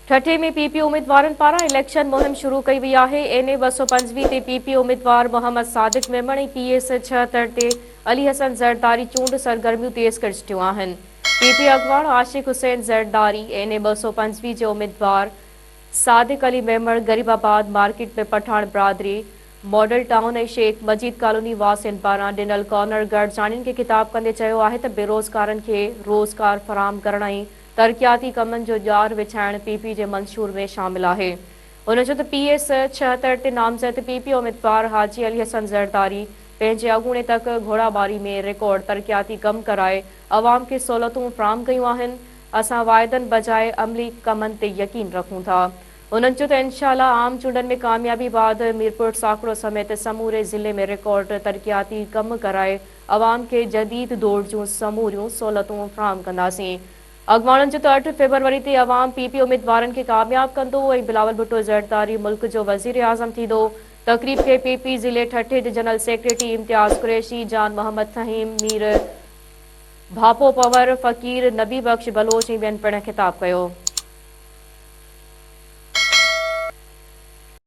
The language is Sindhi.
ٺٽي ۾ پي پي اميدوارن پاران اليڪشن مهم شروع ڪئي وئي آهي، اين اي 225 تي پي پي اميدوار محمد صادق ميمڻ ۽ پي ايس 76 تي علي حسن زرداري چونڊ سرگرميون تيز ڪري ڇڏيون آهن. پي پي اڳواڻ عاشق حسين زرداري، اين اي 225 جي اميدوار صادق علي ميمڻ غريب آباد مارڪيٽ ۾ پٺاڻ برادري، ماڊل ٽائون ۽ شيخ مجيد ڪالوني واسين پاران ڏنل ڪارنر گڏجاڻين کي خطاب ڪندي چيو آهي ته بيروزگارن کي روزگار فراهم ڪرڻ ۽ ترقياتي ڪمن جو ڄار وڇائڻ پي پي جي منشور ۾ شامل آهي. هن چيو ته پي ايس 76 تي نامزد پي پي اميدوار حاجي علي حسن زرداري پنهنجي اڳوڻي تڪ گهوڙاٻاري ۾ رڪارڊ ترقياتي ڪم ڪرائي عوام کي سهولتون فراهم ڪيون آهن، اسان واعدن بجاء عملي ڪمن تي يقين رکون ٿا. هنن چيو ته انشاء الله عام چونڊن ۾ ڪاميابي بعد ميرپور ساڪرو سميت سموري ضلعي ۾ رڪارڊ ترقياتي ڪم ڪرائي عوام کي جديد دور جون سموريون سهولتون فراهم ڪنداسين. اڳواڻن چيو ته اٺ فيبروري تي عوام پي پي اميدوارن کي ڪامياب ڪندو ۽ بلاول ڀٽو زرداري ملڪ جو وزيراعظم ٿيندو. تقريب کي پي پي ضلعي ٺٽي جي جنرل سيڪريٽري امتياز قريشي، جان محمد ٿهيم، مير ڀاپو پنور، فقير نبي بخش بلوچ ۽ ٻين پڻ خطاب ڪيو.